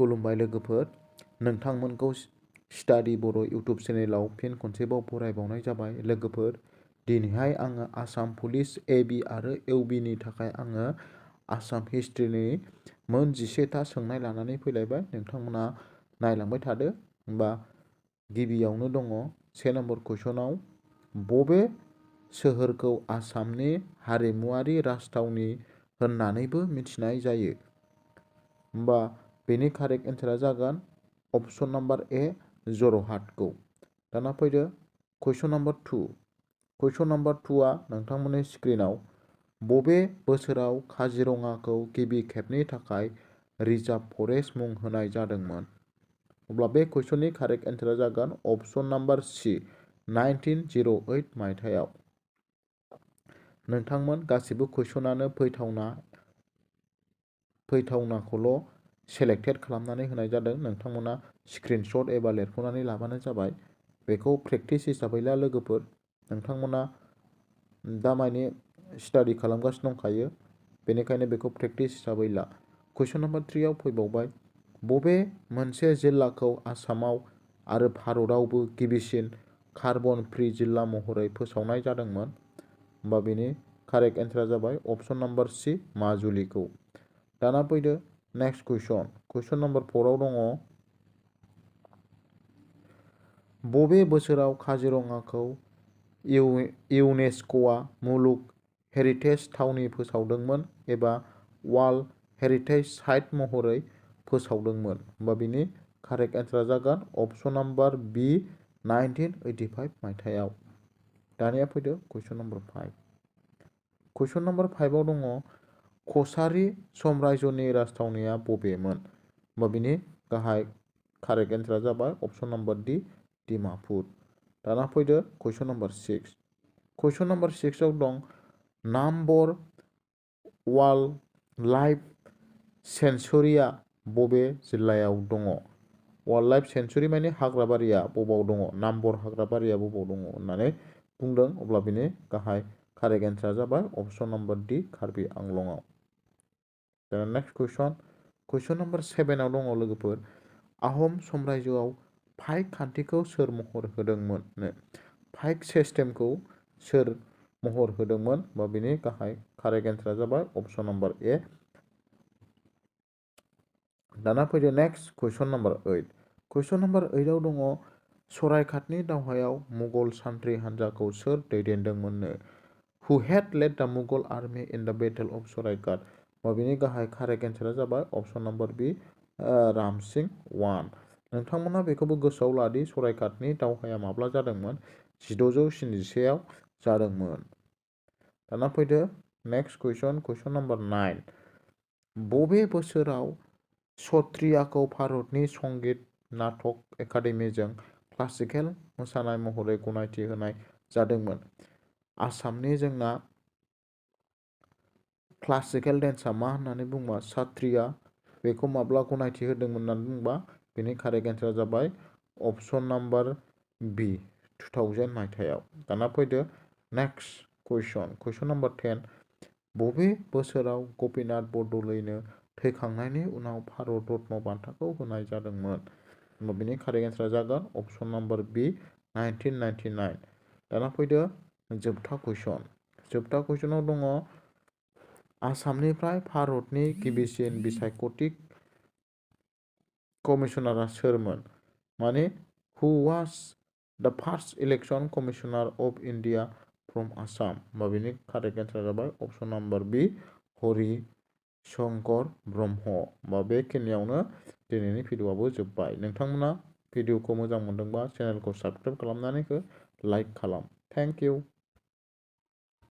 खुलुमबाय लोगोफोर, नोंथांमोनखौ स्टाडि बर' इउटुब चेनेलाव फिन खनसेबाव बरायबावनाय जाबाय। लोगोफोर, दिनैहाय आङो आसाम पुलिस एबि आरो इउबिनि थाखाय आङो आसाम हिस्ट्रिनि मोन 11टा सोंनाय लानानै फैलायबाय। नोंथांमोना नायलांबाय थादो। होमबा गिबियावनो दङ 1 नम्बर कुइसनाव, बबे सोहोरखौ आसामनि हारिमुआरि राजथावनि होननानैबो मिथिनाय जायो? होमबा बेनि कारेक्ट एन्सारा जागोन अप्शन नाम्बार ए, जरहाटखौ। दाना फैदो कुइसन नाम्बार 2। कुइसन नाम्बार 2आ नोंथांमोननि स्क्रिनाव, बबे बोसोराव काजिरङाखौ गिबि खेबनि थाखाय रिजार्भ फरेस्ट मुं होनाय जादोंमोन? अब्ला बे कुइसननि कारेक्ट एन्सारा जागोन अप्शन नाम्बार सि, 1908 मायथाइयाव। नोंथांमोन गासिबो कुइसनानो फैथावनाखौल' सेलेक्टेड खालामनानै होनाय जादों। नोंथांमोना स्क्रिनशट एबा लिरख'नानै लाबानो जाबाय। बेखौ प्रेक्टिस हिसाबै ला लोगोफोर। नोंथांमोना दामानि स्टाडि खालामगासिनो दंखायो, बेनिखायनो बेखौ प्रेक्टिस हिसाबै ला। कुइसन नाम्बार 3आव फैबावबाय, बबे मोनसे जिल्लाखौ आसामाव आरो भारतआवबो गिबिसिन कार्बन फ्रि जिल्ला महरै फोसावनाय जादोंमोन? होमबा बेनि कारेक्ट एन्सारा जाबाय अप्शन नाम्बार सि, माजुलिखौ। दाना फैदो नेक्स्ट कुइसन। कुइसन नाम्बार 4आव दङ, बबे बोसोराव काजिरङाखौ इउनेस्क'आ मुलुग हेरिटेज थावनि फोसावदोंमोन एबा वर्ल्ड हेरिटेज साइट महरै फोसावदोंमोन? होमबा बिनि कारेक्ट एन्सारा जागोन अप्शन नाम्बार बि, 1985 मायथाइयाव। दानिया फैदो कुइसन नाम्बार 5। कुइसन नाम्बार 5आव दङ, कछारी साम्रायजोनि राजथावनिया बबेमोन? होमबा बिनि गाहाय कारेक्ट एन्सारा जाबाय अप्शन नाम्बार डि, डिमापुर। दाना फैदो कुइसन नाम्बार 6। कुइसन नाम्बार 6आव दं, नाम्बर वाइल्ड लाइफ सेन्चुरिया बबे जिल्लायाव दङ? वाइल्ड लाइफ सेन्चुरि माने हाग्राबारिया बबाव दङ, नाम्बर हाग्राबारिया बबाव दङ होननानै बुंदों। अब्ला बिनि गाहाय कारेक्ट एन्सारा जाबाय अप्शन नाम्बार डि, कार्बि आंलंआव। दा नेक्स्ट कुइसन। कुइसन नाम्बार 7आव दङ लोगोफोर, आहम साम्रायजोआव पाइक खान्थिखौ सोर महर होदोंमोन? पाइक सिस्टेमखौ सोर महर होदोंमोन? बा बिनि गाहाय कारेक्ट एन्सारा जाबाय अप्शन नाम्बार ए। दाना फैदो नेक्स्ट कुइसन नाम्बार 8। कुइसन नाम्बार 8आव दङ, सरायघाटनि दावहायाव मुगल सान्थ्रि हान्जाखौ सोर दैदेनदोंमोननो? हु हेड लेड द Mughal army in the battle of Saraighat? बा बिनि गाहाय कारेक्ट एन्सारा जाबाय अप्शन नाम्बार बि, राम सिंह 1। नोंथांमोना बेखौबो गोसोआव लादि सरायघाटनि दावहाया माब्ला जादोंमोन? 1671आव जादोंमोन। दाना फैदो नेक्स्ट कुइसन। कुइसन नाम्बार 9। बबे बोसोराव सत्रियाखौ भारतनि संगीत नाटक एकाडेमिजों क्लासिकेल मोसानाय महरै गनायथि होनाय जादोंमोन? आसामनि जोंना क्लासिकेल डेन्सआ मा होननानै बुंबा सत्रिया, बेखौ माब्ला गनायथि होदोंमोन होननानै बुंबा बेनि कारेक्ट एन्सारा जाबाय अप्शन नाम्बार बि, 2000 मायथाइयाव। दाना फैदो नेक्स्ट कुइसन। कुइसन नाम्बार 10। बबे बोसोराव गपिनाथ बरदलैनो थैखांनायनि उनाव भारत रत्न बान्थाखौ होनाय जादोंमोन? होमबा बिनि कारेक्ट एन्सारा जागोन अप्शन नाम्बार बि, 1999। दाना फैदो जोबथा कुइसन। जोबथा कुइसनाव दङ, आसामनिफ्राय भारतनि गिबिसिन बिसायख'थि कमिसनारआ सोरमोन? माने हु वाज द first election commissioner of India from Assam? होमबा बिनि कारेक्ट एन्सारा जाबाय अप्शन नाम्बार बि, हरि शंकर ब्रह्म। होमबा बेखिनियावनो दिनैनि भिडिअ'आबो जोब्बाय। नोंथांमोना भिडिअ'खौ मोजां मोनदोंबा चेनेलखौ साबस्क्राइब खालामनानै हो, लाइक खालाम। Thank you.